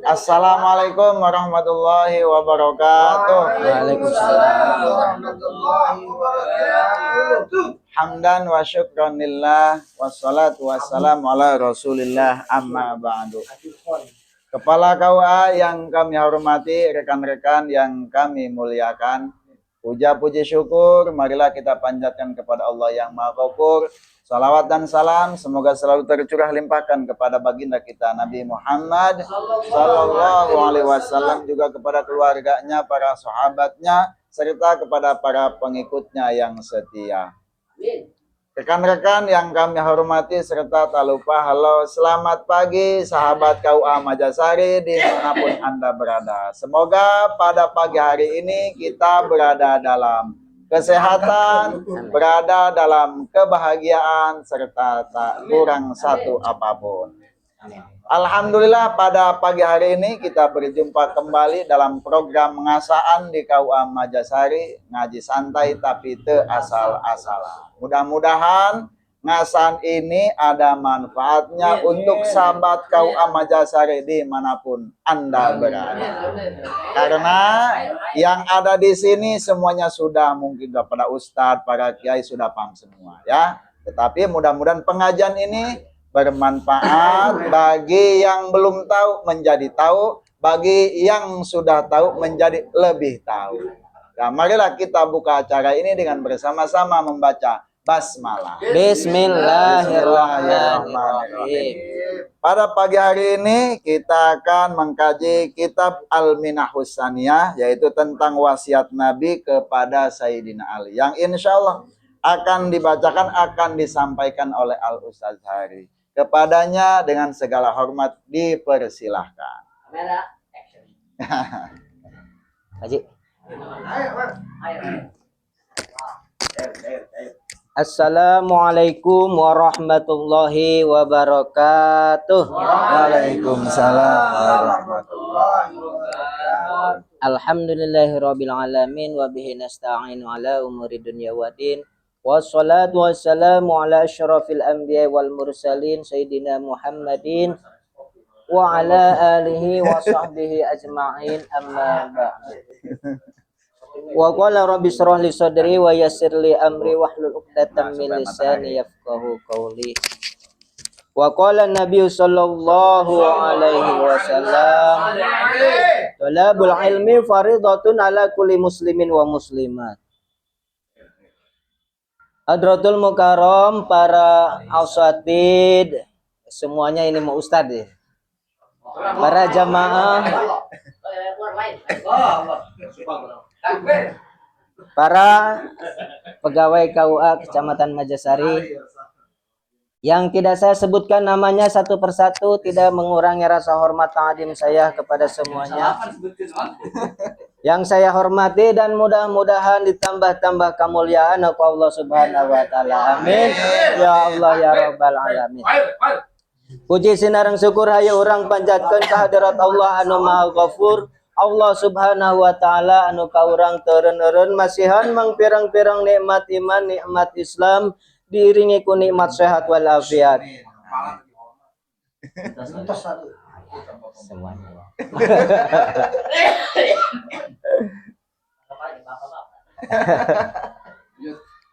Assalamualaikum warahmatullahi wabarakatuh. Waalaikumsalam warahmatullahi wabarakatuh. Hamdan wa syukran lillah, wassalatu wassalamu ala Rasulillah, amma ba'du. Kepala KUA yang kami hormati, rekan-rekan yang kami muliakan, puja puji syukur marilah kita panjatkan kepada Allah yang Maha Ghafur. Salawat dan salam semoga selalu tercurah limpahkan kepada baginda kita Nabi Muhammad Sallallahu Alaihi Wasallam, juga kepada keluarganya, para sahabatnya, serta kepada para pengikutnya yang setia. Rekan-rekan yang kami hormati serta tak lupa, halo, selamat pagi, sahabat KUA Majasari dimanapun Anda berada. Semoga pada pagi hari ini kita berada dalam kesehatan, berada dalam kebahagiaan, serta tak kurang satu apapun. Alhamdulillah, pada pagi hari ini kita berjumpa kembali dalam program Ngasaan di KUA Majasari, ngaji santai tapi teu asal-asalan. Mudah-mudahan ngasaan ini ada manfaatnya untuk sahabat KUA Majasari dimanapun Anda berada. Karena yang ada di sini semuanya sudah mungkin pada ustadz, para kiai sudah paham semua ya. Tetapi mudah-mudahan pengajian ini bermanfaat bagi yang belum tahu menjadi tahu, bagi yang sudah tahu menjadi lebih tahu. Nah, marilah kita buka acara ini dengan bersama-sama membaca basmalah. Bismillahirrahmanirrahim. Pada pagi hari ini kita akan mengkaji kitab Al-Minahus Saniyah, yaitu tentang wasiat Nabi kepada Sayyidina Ali, yang insya Allah akan dibacakan, akan disampaikan oleh Al Ustaz Hari. Kepadanya dengan segala hormat dipersilahkan. Kamera, action. Haji. Ayo, Bang. Ayo. Assalamualaikum warahmatullahi wabarakatuh. Waalaikumsalam warahmatullahi wabarakatuh. Alhamdulillahirabbil alamin, wa bihi nasta'inu ala umuri dunya waddin. Wassalatu wassalamu ala asyrafil anbiya wal mursalin, sayyidina Muhammadin wa ala alihi wa sahbihi ajma'in, amma ba'du. Wa qala rabbi shrah li sadri wa yassir li amri wahlul 'uqdatam min lisani yafqahu qawli. Wa qala Nabi sallallahu alaihi wasallam, talabul ilmi faridatun ala kulli muslimin wa muslimat. Hadratul Mukarram, para asatid, semuanya ini mau ustad ya. Para jamaah, Takbir. Para pegawai KUA Kecamatan Majasari yang tidak saya sebutkan namanya satu persatu tidak mengurangi rasa hormat ta'zim saya kepada semuanya. Yang saya hormati dan mudah-mudahan ditambah-tambah kemuliaan oleh Allah Subhanahu wa taala. Amin. Ya Allah ya Rabbal alamin. Puji sinareng syukur hayu urang panjatkeun kehadirat Allah anu Maha Ghafur. Allah Subhanahu wa taala anu ka urang teu eureun-eureun masihan mangpirang-pirang nikmat iman, nikmat Islam, diiringi ku nikmat sehat walafiat. Entos satu. Semuanya. Bapak, bapak, bapak.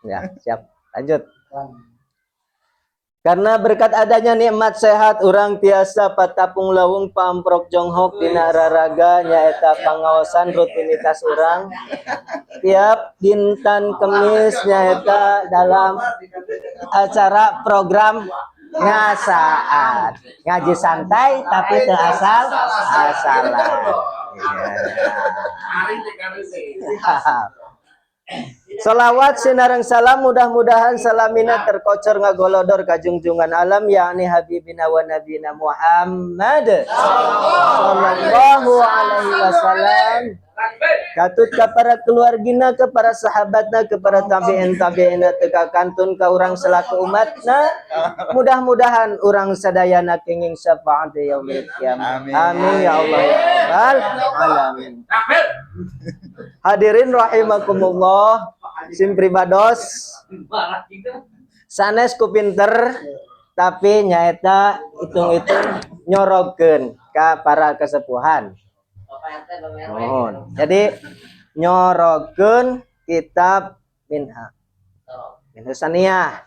Ya, siap. Lanjut. Karena berkat adanya nikmat sehat, urang tiasa patapung lawung pamprok jonghok dina raraga, nyaeta pangaosan rutinitas urang tiap dinten Kemis, nyaeta dalam acara program Ngasaan, ngaji santai tapi teu asal asalan. Iya. Salawat sinareng salam mudah-mudahan salamina terkocor ngagolodor ka jungjungan alam, yakni Habibina wa Nabina Muhammad sallallahu alaihi wasallam, katut ka para keluargina, ke para sahabatna, ke para tabi'in tabi'ina, teka kantun ka urang selaku umatna. Mudah-mudahan urang sadayana kenging syafaat di yaumil kiamah. Amin. Amin ya Allah ya Rabbal alamin. Hadirin rahimakumullah, sim pribados sanes ku pinter, tapi nyaeta hitung-hitung nyorogkeun. Ka para kesepuhan. Mohon. Jadi nyorokeun kitab Minha. Minhajussaniyah.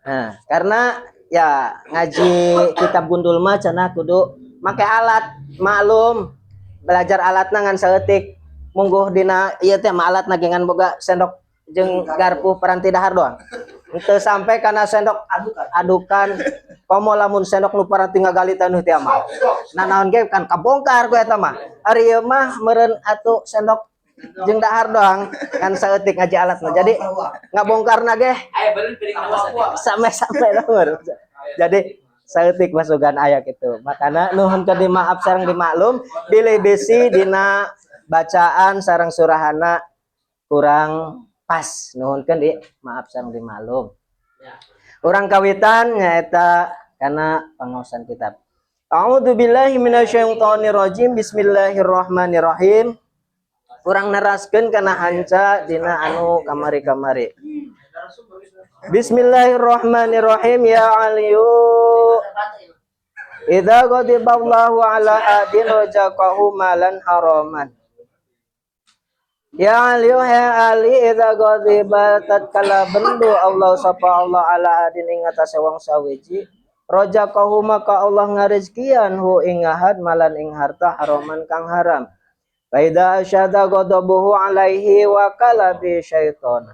Nah, karena ya ngaji kitab gundul mah cenah kudu make alat, maklum belajar alatna ngan saeutik. Mungguh dina ieu teh mah alatna ge ngan boga sendok jeung garpu paranti dahar doang. Henteu sampai kana sendok adukan, adukan. Komo lamun sendok nu paranti ngagali taneuh teh mah. Nah, naon ge kan kabongkar ku eta mah. Ari ieu mah meureun atuh sendok jeung dahar doang kan saeutik ngaji alatna. Jadi ngabongkarna ge sampai-sampai nomor. Jadi saeutik masukan aya gitu. Makana nuhun ka dimaaf sareng dimaklum bilih bisi dina bacaan sareng surahana kurang pas. Nuhunkeun di maaf sareng dimaklum. Urang kawitan nyaeta kana pangaosan kitab. A'udzu billahi minasyaitonir rajim. Bismillahirrahmanirrahim. Urang neraskeun kana hanca dina anu kamari-kamari. Bismillahirrahmanirrahim, ya Aliyu. Idza ghadiballahu ala adin razaqahu malan haraman. Ya Aliyu, he Ali, idza ghadiba tatkala bendu Allah sapa Allah ala adin ing atase wong sawiji, razaqahu maka Allah ngarizkian hu ing ahad malan ing harta haraman kang haram. Fa idza asyada ghadabuhu alaihi wa kala bi syaitan.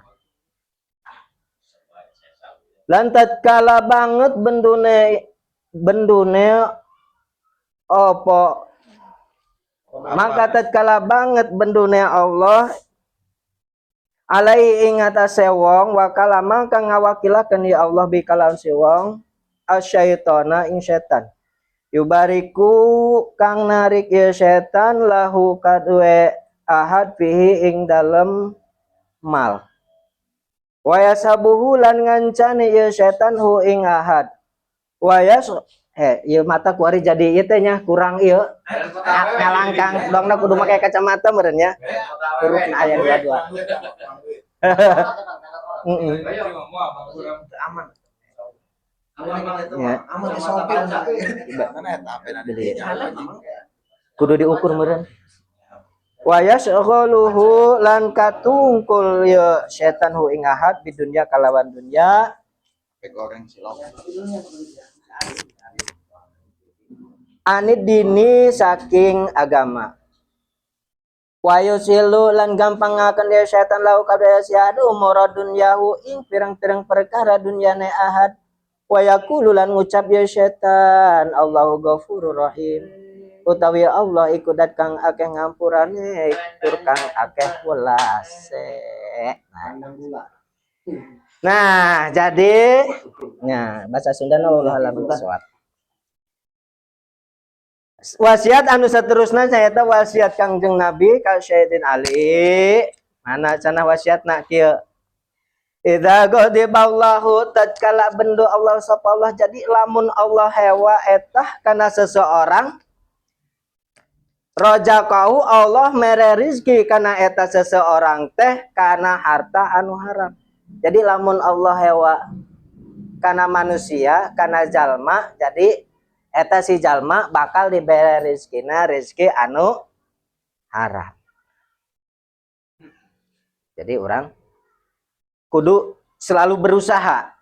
Lan tatkala banget bendune bendune apa, maka tatkala banget bendune Allah alai ing atase wong, wakala maka ngawakilakeun ya Allah bi kalawan si wong asyaitona ing setan, yubariku kang narik ya setan lahu kadue ahad fihi ing dalem mal, wa yasabuhu lan ngancani ya setan hu ing ahad, wa yas he ieu mata kuari jadi ieu teh nya kurang ieu ngalangkang dongna kudu make kacamata meureun nya, hurufna aya dua-dua. Heeh. Aman. Ya. Aman di sopir. Mana eta HP na Beli. dinya, anjing. Kudu diukur meureun. Wa yasghaluhu lan katungkul ya setan hu ing ahad bidunya kalawan dunya. HP goreng silok. Anid dini saking agama. Wa yusilu lan gampangaken ya setan lahu kabeh si ahad umura dunyahu ing pirang-pirang perkara dunyane ahad. Wa yaqulu lan ngucap ya setan Allahu ghafurur rahim, utawi Allah iku dat kang akeh ngampurane tur kang akeh welase. Nah, nah jadi nah bahasa Sunda Allah alam bisawab. Wasiat anu seterusna nyaeta wasiat Kangjeng Nabi ka Sayyidina Ali. Mana cenah wasiatna kieu? Idza ghadiballahu tatkala bendo Allah sapa Allah. Jadi lamun Allah hewa etah kana seseorang, razaqahu Allah mere rizki kana eta seseorang teh kana harta anu haram. Jadi lamun Allah hewa kana manusia, kana jalma, jadi eta si jalma bakal dibere rizkina rizki anu haram. Jadi orang kudu selalu berusaha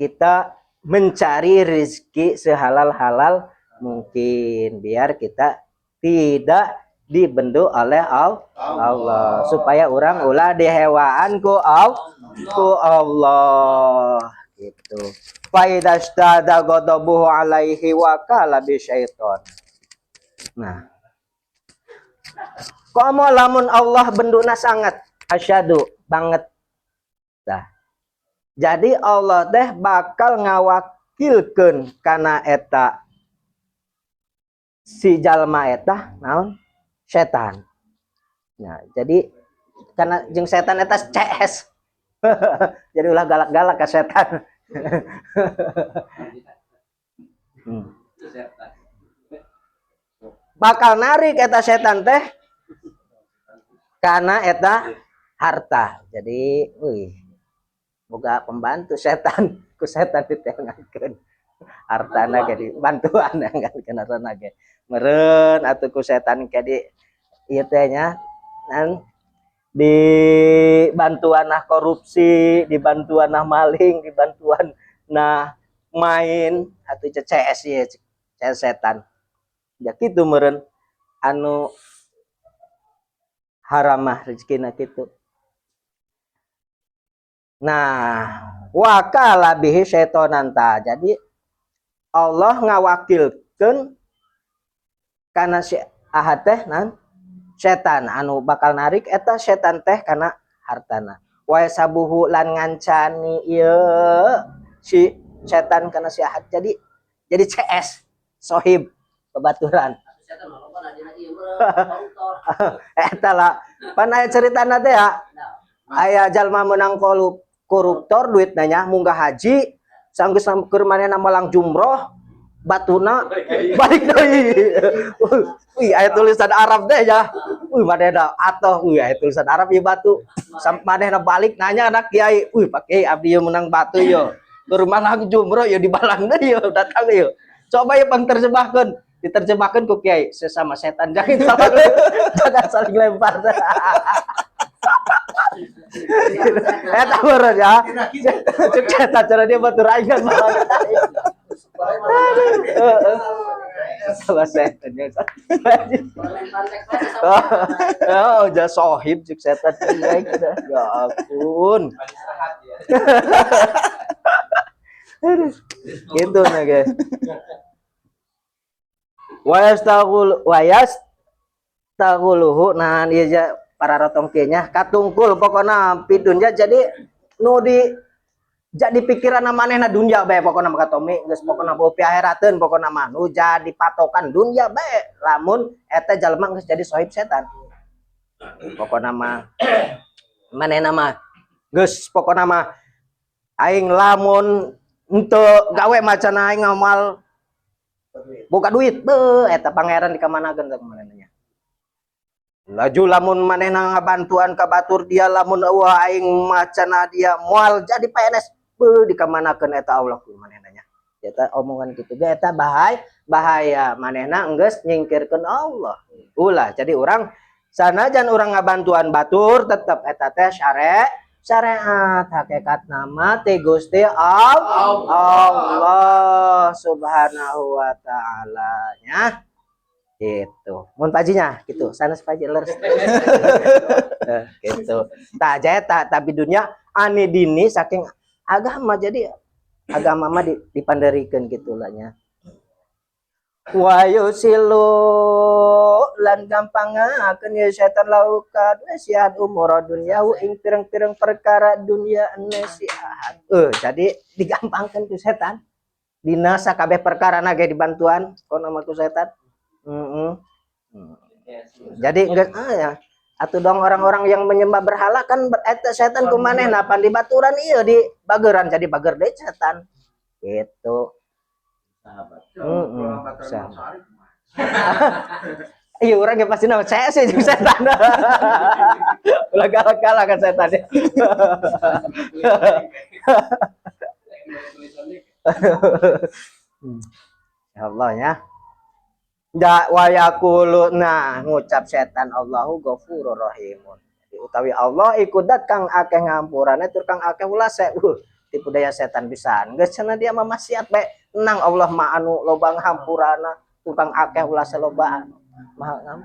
kita mencari rizki sehalal-halal mungkin biar kita tidak dibendu oleh Allah, supaya orang ulah dihewaan ku Allah gitu. Faidastada ghadabuhu alaihi wa kala bi syaiton. Nah, komo lamun Allah benduna sangat asyadu banget. Nah, jadi Allah teh bakal ngawakilkeun kana eta si jalma eta naon setan. Nah, jadi karena jeung setan eta CS. Jadi ulah galak-galak ke setan. Bakal narik eta setan teh karena eta harta. Jadi, wih, boga pembantu setan, ku setan ditengakeun. Hartana ge dibantuan kan kana ge. Meureun atuh ku setan ke di ieu teh nya nan di bantuan nah korupsi, dibantuan nah maling, dibantuan nah main atau CCS ya, CS setan. Ya kitu meureun anu haram mah rezekina kitu. Nah, wakala bihi syaitonan ta. Jadi Allah ngawakilkeun kana si ahad teh nan setan anu bakal narik eta setan teh kana hartana. Wa sabuhu lan ngancani ieu si setan kana si ahad, jadi CS sohib babaturan. Eta lah pan aya ceritana teh ya, aya jalma menang koruptor duit nanya munggah haji, sanggeus keur manehna malang jumroh, batuna balik deui. Wih, aya tulisan Arab deh ya. Wih, manehna atoh, wih, aya tulisan Arab ieu batu. Manehna balik nanya anak kiai, "Wih, Pak Kiai, abdi ieu menang batu ieu. Keur malang jumroh ieu dibalang deui ieu, datang ieu. Coba ieu pang terjemahkeun." Diterjemahkeun ku kiai, "Sesama setan jangan saling lempar." Eta meureun ya. Cek setan cara dia batur aing kan. Heeh. Sama setan ya. Oh, ja sohib cek setan. Ya ampun. Ya. Gitu nah guys. Wa yastaghuluhu, nah ieu ja para rotong kieu nya katungkul pokona pidunya, jadi nu di jadi pikiran manehna dunya bae pokona mah. Katomi geus pokona bau piaherateun, pokona mah nu jadi patokan dunya bae. Lamun eta jalma geus jadi sohib setan, pokona mah manehna mah geus pokona mah aing lamun henteu gawe macan aing ngamal boga duit be eta pangeran di kamanakeun teh manehna. Laju lamun manehna ngabantuan ka batur dia, lamun eueuh aing macana dia moal jadi PNS be dikamanakeun eta Allah ku manehna nya. Eta omongan kitu ge eta bahaya, bahaya, manehna enggeus nyingkirkeun Allah. Ulah jadi urang sanajan urang ngabantuan batur tetep eta teh syariat, hakikat nama ti Gusti Allah, Allah Subhanahu wa taala nya. Gitu. Mun pajinya gitu, sanes paji leres. Gitu. Tah jaya tapi dunia ani dini saking agama, jadi agama mah dipanderikeun gitu lah nya. Wa yusilu lan gampangakeun ya setan lahu ka si ahad umur dunya ing pirang-pirang perkara dunia si ahad. Jadi digampangkeun ku setan. Dina sakabeh perkara na ge dibantuan kono mah ku setan. Jadi enggak ah ya. Atuh dong orang-orang yang menyembah berhala kan eta setan ku manehna pan dibaturan ieu di bageran, jadi bager deui setan. Gitu. Sahabat. Sahabat. Iya, orang yang pasti nama saya sih jeung setan. Ulah galak-galak kan setan ya. Ya Allah ya. Ja wa yaqulu, nah ngucap setan Allahu ghafurur rahimun. Jadi utawi Allah iku dat kang akeh ngampurane tur kang akeh welase. Tipu daya setan pisan. Geus cenah dia mah maksiat bae. Nang Allah mah anu loba ngampurana, tukang akeh welase, loba anu maha ngam.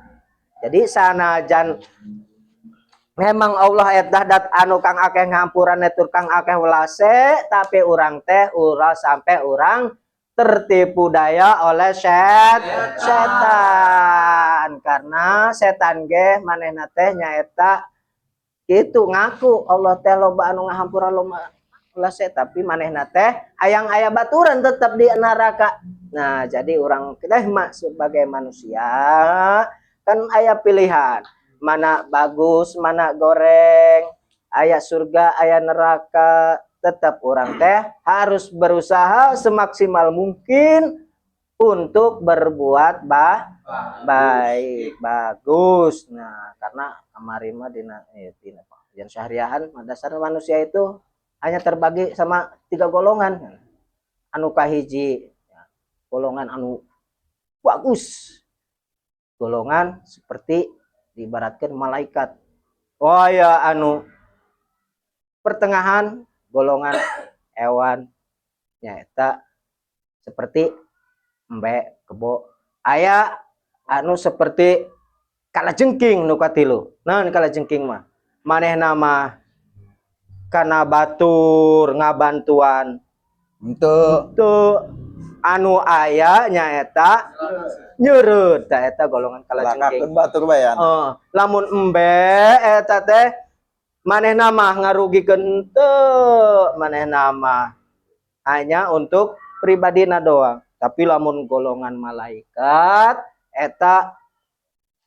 Jadi sanajan memang Allah eta dat anu kang akeh ngampurane tur kang akeh welase, tapi urang teh ulah sampai urang tertipu daya oleh setan, karena setan ge manehna teh nyaeta kitu, ngaku Allah teh loba anu ngahampura, loba welase, tapi manehna teh hayang aya baturan tetap di neraka. Nah, jadi urang kita mah sebagai manusia kan aya pilihan, mana bagus mana goreng, aya surga aya neraka, tetap urang teh harus berusaha semaksimal mungkin untuk berbuat baik, bagus. Nah, karena kamari mah dina yang syahriahan dasar manusia itu hanya terbagi sama tiga golongan. Anu kahiji ya, golongan anu bagus, golongan seperti diibaratkan malaikat. Oh ya, anu pertengahan golongan hewan, nyaeta seperti embe, kebo. Aya anu seperti kalajengking nu katilu. Naon kalajengking mah? Manehna mah kana batur ngabantuan. Untuk Teu, anu aya nyaeta nyeureut. Tah, eta golongan kalajengking. Lakakeun batur bayan. Oh, lamun embe eta teh manehna mah ngarugikeun henteu, manehna mah hanya untuk pribadina doang. Tapi lamun golongan malaikat eta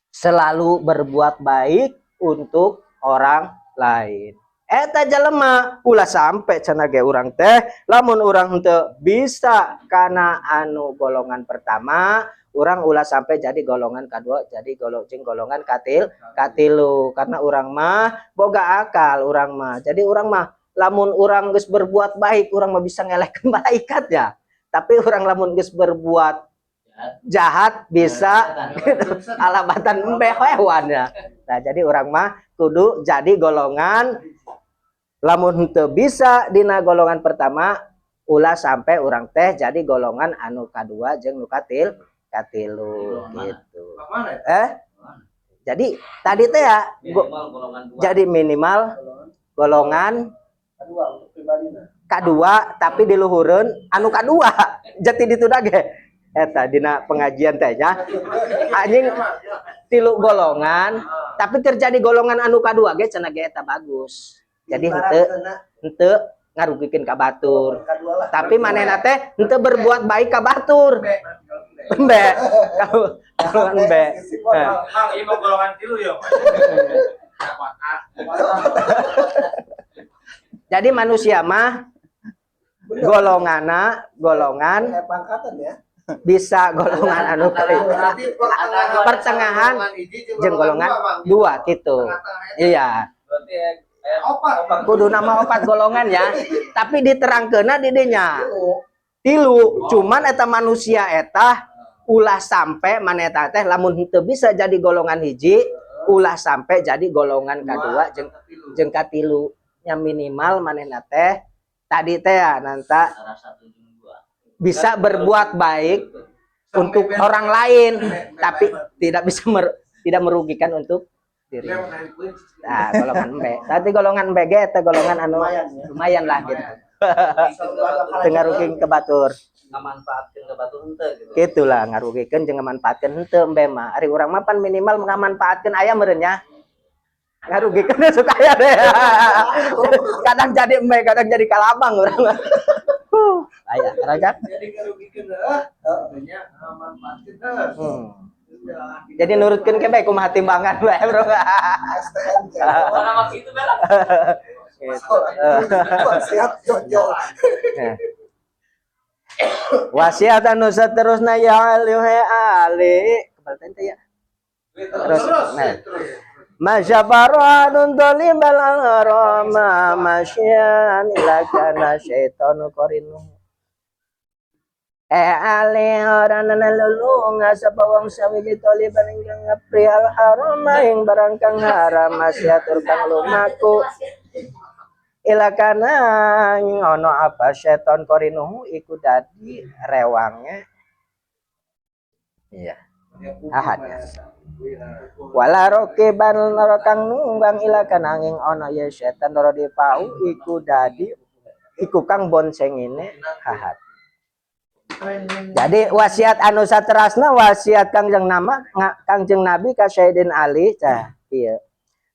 selalu berbuat baik untuk orang lain. Eta jelema ulah sampai cenah ge urang teh, lamun urang henteu bisa kana anu golongan pertama, urang ulah sampai jadi golongan kedua, jadi jeung golongan katilu, karena urang mah boga akal urang mah. Jadi urang mah lamun urang geus berbuat baik, urang mah bisa ngelehkeun malaikat ya. Tapi urang lamun geus berbuat jahat, bisa alabatan embe hewan ya. Nah, jadi urang mah kudu jadi golongan, lamun henteu bisa dina golongan pertama, ulah sampai urang teh jadi golongan anu kadua jeung nu katilu gitu. Mana ya? Jadi tadi teh ya Minimal golongan dua. Jadi minimal golongan Kedua untuk pribadi nah. kadua, tapi diluhureun anu kadua jati ditu ge eta dina pengajian teh nya, anjing, tilu golongan, tapi terjadi golongan anu kadua ge cenah ge eta bagus. Jadi henteu henteu ngarugikeun ka batur, Kedua lah. Tapi manehna teh henteu berbuat baik ka batur. Embe, kalau golongan embe. Eh. Mang, ini mau golongan tilu ya. Nah, Jadi manusia mah golongana golongan Kayak pangkatan ya. Bisa golongan anu Berarti pertengahan, Pertengahan golongan hiji jeung golongan dua, Bang. dua gitu. Tengah-tengah eta. Iya. Berarti ya, Opat. Kudu nama opat golongan ya, tapi diterangkeunna di dinya tilu. Cuman eta manusia eta ulah sampai mana eta teh lamun henteu bisa jadi golongan hiji, ulah sampai jadi golongan kadua jeung jeung katilu nya. Minimal manehna teh tadi teh ya nanta Antara satu jeung dua. Bisa berbuat baik untuk orang lain, tapi tidak bisa tidak merugikan untuk diri. Nah, golongan embe. Tadi golongan embe ge eta golongan anu Lumayan ya. Lumayan lah gitu. Teu ngarugikeun ke batur. Ngamanfaatkeun ke batur henteu gitu. Gitulah, ngarugikeun jeung ngamanfaatkeun henteu embe mah. Ari urang mah pan minimal ngamanfaatkeun aya meureun nya. Ngarugikeun suka aya deh. Kadang jadi embe, kadang jadi kalabang urang mah. Huh, aya raja. Jadi ngarugikeun heuh, nya manfaatkeun heuh. Jadi nurutkeun ke bae kumaha timbangan bae, Bro. STM. Oh, nama gitu bela. Gitu. Wasiat Jojo. Wasiat anu saterusna, ya Ali, he Ali. Kebal teh ya. Terus, nah. Masyafaradun tolibal harama masyan ila kana syaitanu qarinu. Eh Ali, ora lulunga sapa wong sawiji toliban ingkang ngapri al harama ing barang kang haram masyatur kang lumaku ila kana ono apa setan qarinuhu iku dadi rewange. Iya, ahad ya. Wala rokiban ora kang nunggang ila kana angin ono ya setan pau iku dadi iku kang boncengine ahad. Jadi wasiat anu saterasna, wasiat Kangjeng nama Kangjeng Nabi ka Sayyidin Ali tah ieu.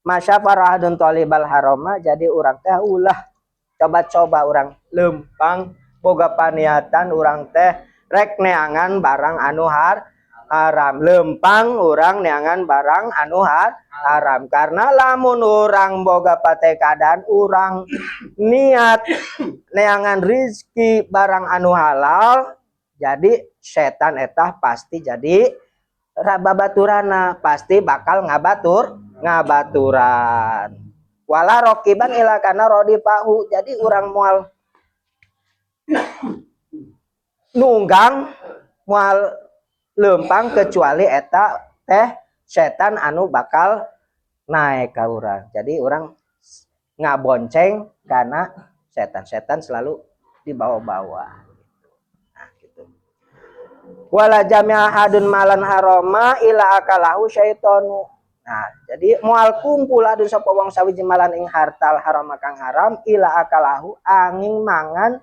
Masyafara ahadun thalibal harama, jadi urang teh ulah coba-coba urang lempang boga paniatan urang teh rek neangan barang anu haram, lempang urang neangan barang anu haram, karena lamun urang boga patekadan urang niat neangan rizki barang anu halal, jadi setan etah pasti jadi babaturana, pasti bakal ngabaturan. Wala rokiban ila kana rodifahu, jadi urang moal Nunggang moal lempang kecuali eta teh setan anu bakal naik ka urang. Jadi urang ngabonceng karena setan. Setan selalu dibawa-bawa. Nah, gitu. Wala jami'a ahadun malan harama illa akalahu syaitanu. Nah, jadi moal kumpul ahadun sapa wong sawiji malan ing harta haram kang haram illa akalahu angin mangan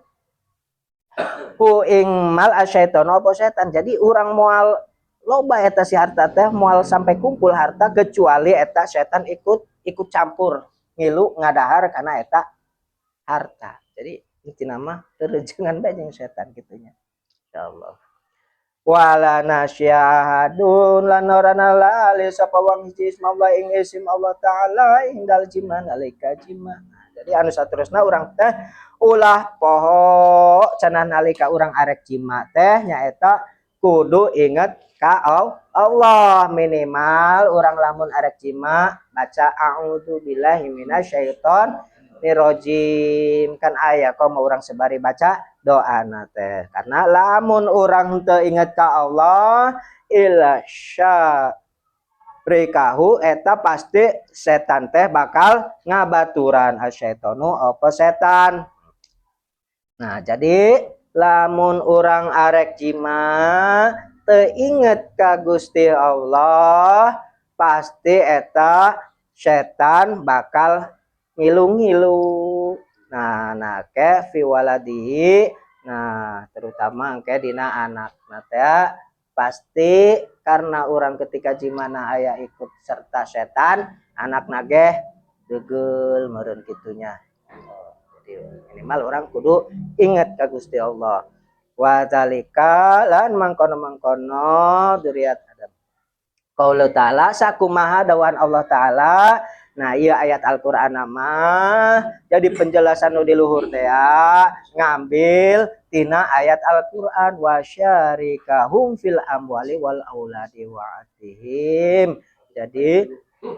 hu ing mal asyaitanu apa setan. Jadi urang moal loba eta si harta teh, moal sampai kumpul harta kecuali eta setan ikut ikut campur ngilu ngadahar karena eta harta. Jadi intina mah rejengan bae jeung setan kitu nya. Insyaallah. Wala nasya ahadun lan ora lali sapa wong hiji ismallah ing isim Allah Taala indal jima nalika jima. Nah, jadi anu saterusna urang teh ulah poho cenah nalika urang arek jima teh nyaeta kudu inget ka Allah. Minimal urang lamun arek jima baca a'udzu billahi minasyaitonirrajim, kan aya komo urang sebari baca doa teh, karena lamun urang teu inget ka Allah illa syarikahu eta pasti setan teh bakal ngabaturan asyaitonu apa setan. Nah, jadi lamun urang arek jima teu inget ka Gusti Allah pasti eta setan bakal ngilu-ngilu. Nah, ke fi waladihi, nah terutama engke dina anak nah teh pasti karena orang ketika jimana aya ikut serta setan, anak nage degel meureun kitunya. Jadi minimal urang kudu inget ka Gusti Allah. Wa dzalika lan mangkono-mangkono dzurriat Adam. Qaulu ta'ala sakumaha dawuhan Allah Ta'ala. Nah, iya ayat Al-Qur'an mah jadi penjelasan nu di luhur teh ya, ngambil tina ayat Al-Qur'an wa syarikahum fil amwali wal auladi wa'atihim. Jadi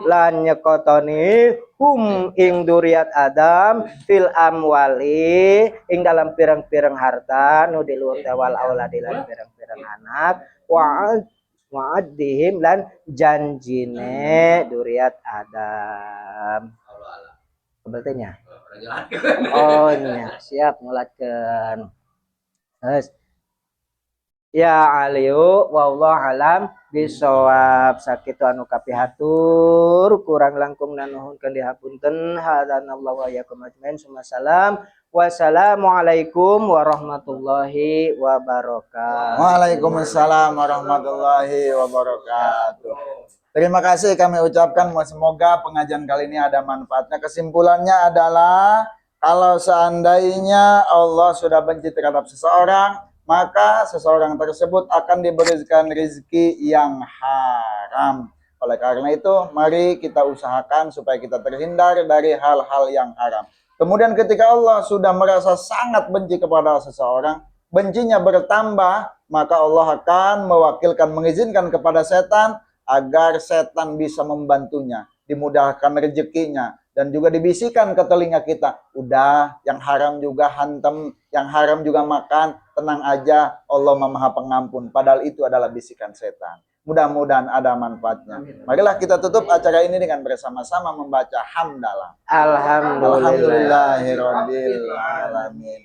lan nyekotoni hum ing duriat Adam fil amwali ing dalam pirang-pirang harta nu di luhur teh wal auladi lan pirang-pirang anak wa'ad wa'adihim lan janjine duriat Adam. Berarti nya? Oh nya, siap nyolatkeun. Terus. Ya aliyu wallahu alam bisawab, sakitu anu kapihatur, kurang langkung nuhunkeun dihapunten. Hadanallahu wa iyyakum ajmain. Salam. Wassalamualaikum warahmatullahi wabarakatuh. Waalaikumsalam warahmatullahi wabarakatuh. Terima kasih kami ucapkan, semoga pengajian kali ini ada manfaatnya. Kesimpulannya adalah kalau seandainya Allah sudah benci terhadap seseorang, maka seseorang tersebut akan diberikan rezeki yang haram. Oleh karena itu, mari kita usahakan supaya kita terhindar dari hal-hal yang haram. Kemudian ketika Allah sudah merasa sangat benci kepada seseorang, bencinya bertambah, maka Allah akan mewakilkan, mengizinkan kepada setan agar setan bisa membantunya, dimudahkan rezekinya, dan juga dibisikkan ke telinga kita, udah yang haram juga hantem, yang haram juga makan, tenang aja, Allah Maha Pengampun. Padahal itu adalah bisikan setan. Mudah-mudahan ada manfaatnya. Marilah kita tutup acara ini dengan bersama-sama membaca hamdalah. Alhamdulillah. Alhamdulillahirabbil alamin.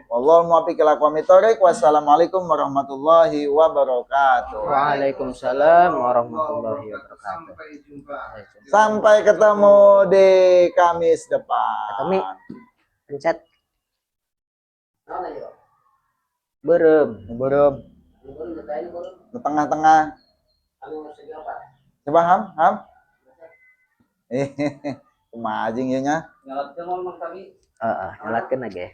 Wallahu muwaffiq ila aqwamit thoriq. Wassalamualaikum warahmatullahi wabarakatuh. Waalaikumsalam warahmatullahi wabarakatuh. Sampai jumpa. Sampai ketemu di Kamis depan. Kami pencet. Beureum. Belum. Di tengah-tengah. Coba ham, ham. Eh, kumaha ya nya. Nyalatkeun ngomong kami. Heeh, nyalatkeun lagi.